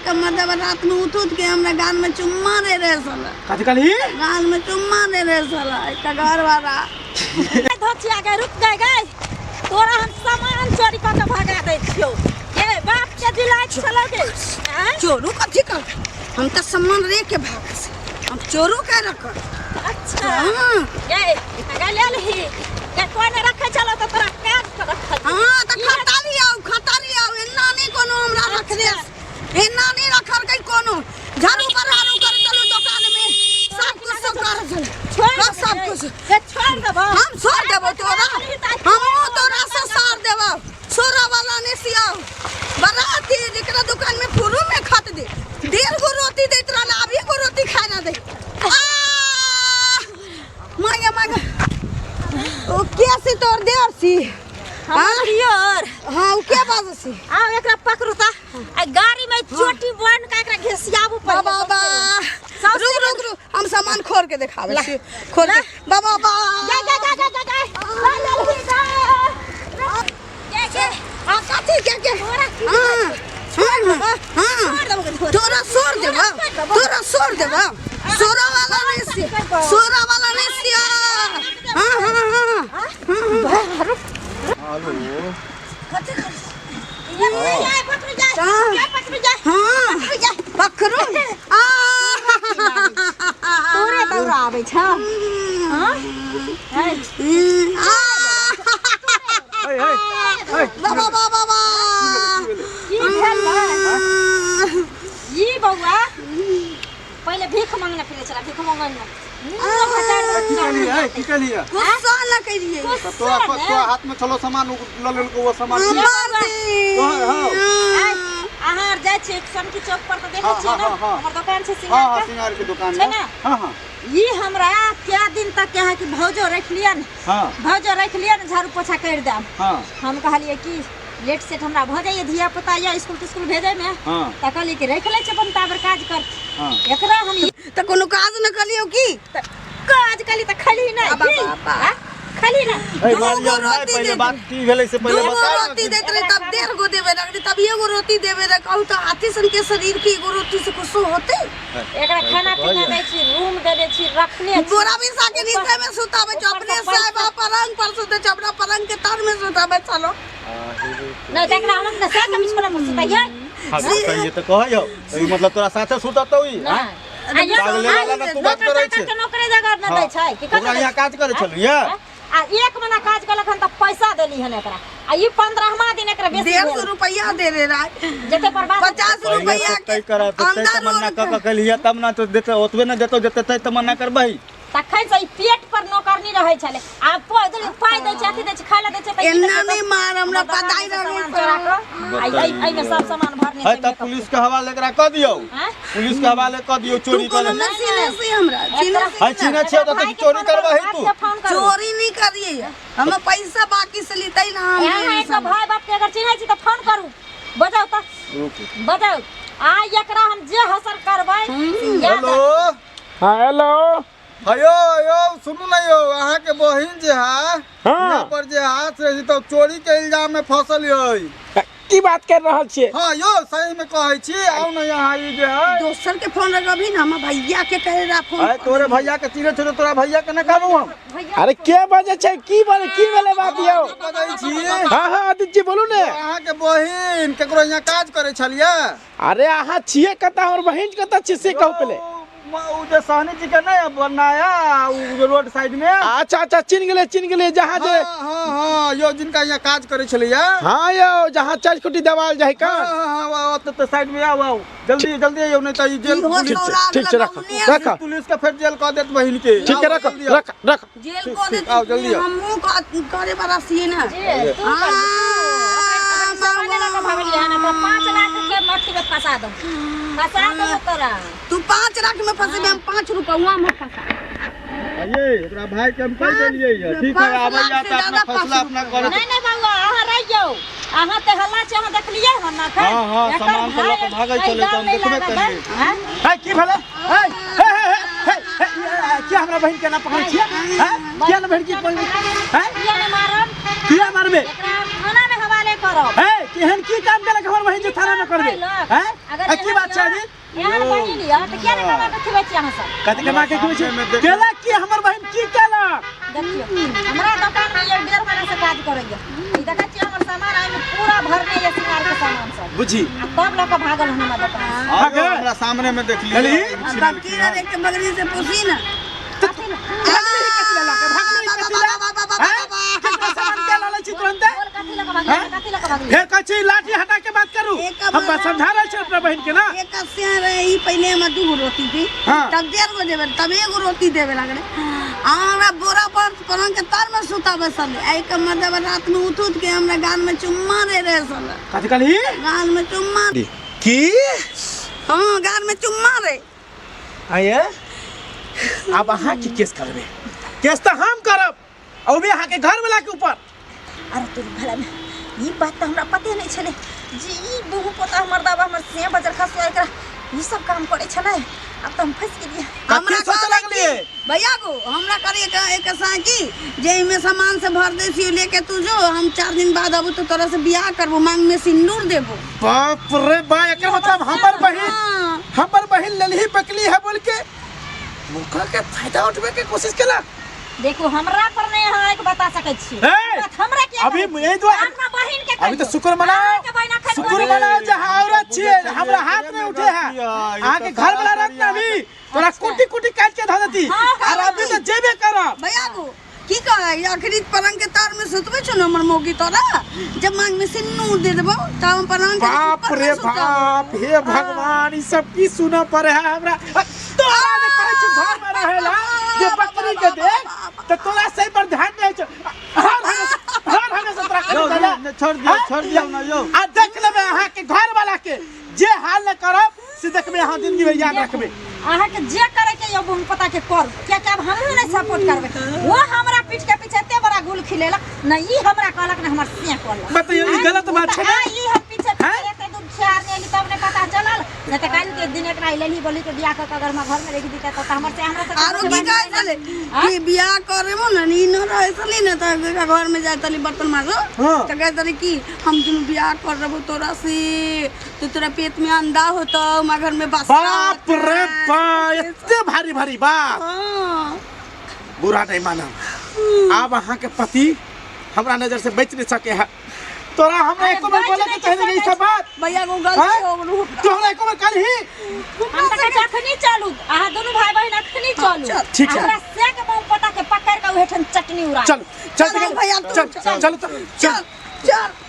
के मर्दबा रात में उठ उठ के हमरा गाल में चुम्मा दे रहे साला। कथी कहली? गाल में चुम्मा दे रहे साला एकटा घर वाला। धोचिया गए, रुक गए गए, तोरा हम सामान चोरी कऽ के भगा दै छियौ। ये बाप के दिलाइ छलौ गे, आँय? चोरू कथी कर, हम तऽ सामान रे के भाग से हम चोरू के रखल। अच्छा। हाँ। ये गए ले लही ये, कोई नहि रखै छलौ तऽ तोरा काज पर रखल। हाँ तऽ खाता लियाउ, खाता लियाउ। एना नहि कोनो हमरा रखने, एना नहि रखल कहीं कोनो। झाड़ू बहारू कर चलू दुकान में सब कुछ सब कर चलू। छोड़ कर देबो सब गे। कुछ। हे, छोड़ देबो। हम छोड़ देबो तोरा, हमहूँ तोरा से सार देबो। सोरा वाला नहीं सियाओ बराती जेकरा दुकान में फुरू में खत दे। 1.5 गो रोटी देत रहल, अब एगो रोटी खाए ना दे। आ! मांगे मांगे ओ के सी तोर देर सी? हमर दियर। हाँ, उ के बाजै सी? आउ एकरा पकड़ू त, आ गाड़ी में चोटी बन के एकरा घिसियाबू पहिले। बाबा बा, रुक रुक रुक, हम सामान खोल के देखाबै छी, खोल के। बाबा बा, जा जा जा जा जा जा जा जल्दी जा जा जा। आ कथी के के? तोरा की? हाँ हाँ हाँ, तोरा सोर देबा, तोरा सोर देबा। सोरा वाला नहीं सी, सोरा वाला नहीं सी। हाँ हाँ हाँ हाँ। हेलो। ये जा पकड़ू जा। हाँ। जा पकड़ू जा। हाँ पकड़ू आ। तोरे दौड़ा आबै छ? हाँ? आ। हे हे हे। बाबा बाबा बाबा। की भेल बा? ई बौआ पहिले भीख मांगने फिरे छला, भीख मांगने की कहलियै हे? की कहलियै? गुस्सा न करिए। तऽ तोरा तोरा हाथ में छलो सामान, उ लऽ लेलको वो सामान। तोहर हौ। अहाँ आर जाइ छियै सनकी चौक पर तऽ देखै हाँ, छियै ने? हाँ, हाँ। हमर दोकान छै हाँ। सिंगार हाँ। के। सिंगार के दुकान छै में ने? हाँ हाँ। ई हमरा क्या दिन तक के है कि भौजो रख लिअ ने, हाँ। भौजो रख लिअ ने, झाड़ू पोछा करि देब। हाँ। हम कहलियै कि लेट सेट हमरा भऽ जाइए, धिया पुता या स्कूल तिस्कुल भेजैमे। हाँ। तऽ कहलियै कि राखि लै छी अपन, ताबर काज कर। हाँ। एकरा हम ई तऽ कोनो काज न कलियौ की? तऽ काज कली तऽ खली नहि बाबा, की? बाबा। आँ? खली ने। हे, दू मारियौ गो नहि, रोटी पहिले दे बात की भेलै से पहिले 2 गो बताउ ने। रोटी दैत रहे तब 1.5 गो देबे लगली, तब एगो रोटी देबे रहे। कहू तऽ हाथी सन के शरीर के एगो रोटी से कुछो होते? एकरा खाना पीना दै छी, रूम देने छी, रखने छी। बोरा बिछा के नीचे में सुताबै छौ, ऊपर अपने से साहेब पैसा। पलंग पर सुते छौ, अपना पलंग के तर में सुताबै छलो। नहि तऽ एकरा हम अपना साथ बिछौना पर सुतैयै। हाँ, सही तऽ कहै हौ, ई मतलब तोरा साथे सुततौ ई? नहि। आँय? पागले वाला ने तू बात करै छै। के नौकरी जगह न दै छै कि ओकरा यहाँ काज करै छलू ये? आ एक महीना काज केलक हन तऽ पैसा देली हन एकरा, आ ई 15वां दिन एकरा बेसी 150 भेल। रुपया दे रे राय। जते बर्बाद 50 पहिले रुपया से के तय करा तऽ तय अंदर तमन्ना रोड कऽ कऽ केलियै तब ने तो देतौ, ओतबे ने देतौ जते तय तमन्ना करबही। तखन से ई पेट पर नौकरनी रहै छलै, आ पाइ दै छै, अथी दै छै, खाय लए दै छै, तऽ ई एना देखियौ नहि मार हमरा, हमर दोकान पताइ से रहै सामान चोरा कऽ, आ एहिमे सब सामान भरने है छै तब मेकअप पुलिस के हवाले एकरा कऽ दियौ। आँय? पुलिस के हवाले कऽ दियौ। तू चोरी कोनो कऽ नहि चिन्है छी हमरा, चिन्है छी? है, चिन्है छियौ तऽ भाई के चोरी फोन करू, करबही बाप तू? के फोन करू। चोरी नहीं करिए, हम पैसा बाकी से लेते ना हम। अहाँ एक भाई बाप के अगर चिन्है छी तऽ फोन करू, बजाउ तऽ। रुक। बजाउ, आ एकरा हम जे हसर करबै से याद हेलो। राखब। हाँ, हेलो। हयो यौ, सुनू ने यौ, अहाँके बहिन जे है यहाँ पर जे है से तऽ चोरी के इल्जाम में फसल यै। की बात कर रहल छियै? हाँ यौ, सही में कहै छी, आउ ने यहाँ ई जे है। दोसर के फोन लगबी ना, हमर भैया के कहे रहा फोन। अरे तोरे भैया के चिन्है छौ तऽ तोरा भैया के ने कहबू हम? अरे के बजै छै? की बोले, की भेलै बात यौ? बजै छी। हाँ हाँ, आदित्य जी, बोलू ने। अहाँके बहिन केकरो यहाँ काज करै छलियै। अरे अहाँ छियै कतऽ, हमर बहिन कतऽ छियै से कहू पहिले। उ जे सहनी जी के नहीं बनाया उ जे रोड साइड में। अच्छा अच्छा, चिन्ह गेलियै, चिन्ह गेलियै, जहाँ जे हाँ हाँ हाँ यौ, जिनका यहाँ काज करै छलैया। हाँ यौ, जहाँ चारि खुटी देवाल जाइ का। हाँ हाँ हाँ, ओतऽ तऽ साइड में आउ, आउ जल्दी जल्दी आउ, नहीं तऽ ई जेल इहो पुलिस ठीक छै, सौराग ठीक छै, रख लगौने रख। पुलिस के फेर जेल कऽ देत बहिन के। ठीक छै, आउ, रख। जल्दी आउ। रख रख। जेल कऽ ठीक, आओ, जल्दी देत। आओ। हमहूँ करे वाला छियै ने। जे तू कर, तू सामाने लऽ कऽ भगलियै हन, ओकरा 5 लाख के अथी में फंसा दो, फंसा दो तोरा। तू 5 लाख में फंसेबे, हम 5 रुपया में फंसा। ये ओकरा भाई के हम कहि देलियै ये, ठीक है? 5 आबै लाख या से तऽ अपना ज्यादा फैसला 5 अपना करत। नहीं नहीं बउआ, अहाँ रहि जाउ, अहाँ तऽ हल्ला छै, अहाँ देखलियै हन ना एखन? हाँ, हाँ, एकर सामान तऽ लऽ कऽ भाई भागै एहि छलै तऽ हम गाँव नहि देखबे लागल केलियै। है, आँय? है, की भेलै? है हे हे हे हे हे, किया हमरा बहिन के ना पकड़ै छियै? हैं, किया ना बहिन के पकड़ै हैं? किया नहि मारब? किया मारबे? एकरा हम थाना में हवाले करब। हे, एहन की काम केलक हमर बहिन जे थाना में करबे केलक? हैं अगर आ की बात छै अजीत? एहन बहिन यऽ तऽ किया नहि कमा के खिबै छी अहाँ सब? कथी कमा के खिबै सामने में छी? देख- केलक की हमर बहिन की केलक? देखियौ, हमरा दोकान में एक डेढ़ महीना से काज करैया। ई देखै छियै हमर सामान एहिमे पूरा भरने यऽ सिंगार के सामान सब। बुझी आ तब लऽ कऽ भागल हन हमरा दोकान से। आयो, भागे। हमरा सामने में देख लली? लियौ। तब की रे देख के बगरी से पूछी ना। कथी ने? भागली कथी लऽ के? भागली कथी लऽ? हैं? केकरो सामान के लऽ लै छी तुरन्ते? बोल कथी लऽ कऽ भागली? हैं? कथी लऽ कऽ भागली? फेर कहै छी लाठी हटा के बात करू। एक हम बात समझा रहल छी अपना बहिन के ना। एक से रहे ई पहले हमरा दूगो रोटी दी। हाँ। तब डेढ़ गो देबे तब एगो रोटी देबे लगले। आ हमरा बोरा पर पलंग के तर में सुताबे सले। आ एक मतलब रात में उठ उठ के हमरा गाल में चुम्मा दे रहे सले। कथी कहली? गाल में चुम्मा। की? हाँ गाल में चुम्मा रे। आये अब अहाँ की केस करबे? केस तऽ हम करब और भी अहाँ के घर वाला के ऊपर। अरे तोर भला में ई बात तऽ हमरा पते नहि छलै जे ई बहु पोता हमर दाबा हमर से बजर खसुआ एकरा ई सब काम करै छलै। आब तऽ हम फँसि गेलियै। कथी सोचऽ लगलियै? भैया गो हमरा करे एक एक साकी जे में सामान से भर दे छी लेके तू जो, हम 4 दिन बाद आबू तो तोरा से बियाह करबो, मांग में सिंदूर देबो। बाप रे बा, एकर मतलब हमर बहिन, हाँ। हमर बहिन ललही पकली है बोल के मौका के फायदा उठबे के कोशिश केलक। देखू हमरा पर नहीं अहाँ एक बता सकै छी। ए! बात हमरा किया अभी कहै छी? यही दुआरे- अपना बहिन के अभी तो कहियौ। शुक्र मनाओ, अहाँके बहिन अखन शुक्र बोलै मनाओ जे अहाँ औरत छियै, बुझै हमरा छियै, हाथ नहीं उठे है। गलती है, ई अहाँके तऽ घर वाला सारा रहत ना अभी तोरा अच्छा। कुटी कुटी काट के धऽ देती। हाँ, हाँ, और अभी तो जेबे करब। भैया गो की कहै आखिरी पलंग के तार में सुतबै छौ न हमर मौगी तोरा, जब मांग में सिन्नूर दे देबौ तब हम पलंग के बाप ऊपर में रे सुतब। बाप, हे भगवान, ई सब की सुनऽ पड़े है हमरा। तोरा जे कहै छौ घर में रहै ला जे बकरी के देख तऽ तोरा सही पर ध्यान नहि छौ। हर हर हमेशा तोरा यौ, कहै छौ, नहि, छोड़ दियौ, छोड़ दियौ ना यौ। आ देख लेबै अहाँ के घर वाला के जे हाल न करब से देखबै अहाँ जिंदगी भरि याद रखबै। अहाँके जे करे के यौ बहन पता के करू, कियाकि आब हमहूँ नहि सपोर्ट करबै। वो हमरा पीठ के पीछे एते बड़ा गुल खिलेलक न ई हमरा कहलक न हमर से कहलक। बताइए, ई गलत बात छै ने? आ, ई हम पीछे पीछे हैं? एते दूर खियार नहि एली तब नहि पता चलल। नहि तऽ काल्हि के दिन एकरा लेली बोली के बियाह कऽ के अगर हमरा घर में रखि दितै तऽ हमर से हमरा से आरो की कहै छलै हाँ? कि बियाह करेबो न, ई न रहै छलै न तऽ एकरा घर में जाय तली बर्तन माजो। हाँ। तऽ कहै छलै कि हम दुनू बियाह कर रहबो तोरा से तो तोरा पेट में अंडा होतो, हमरा घर में बसा बाप रे बा, एते भारी भारी बात। हाँ। बुरा नहीं मानब, आब अहाँ के पति हमरा नजर से बच नहीं सके है। तोरा हमरा एको बेर बच बोले के नहीं चाहिए ई सब बात। भैया को गलती हाँ? हो गेल। तू हमरा एको बेर कहलही? हम तऽ कहै छी अखनी चलू, अहाँ दुनू भाई बहिन अखनी चलू। चल। ठीक छै। हमरा से के मुँह पता के पकड़ के ओहेठन चटनी उड़ा। चल, चल, चल, चल, भैया, तू चल, चल। चल, चल, चल, चल।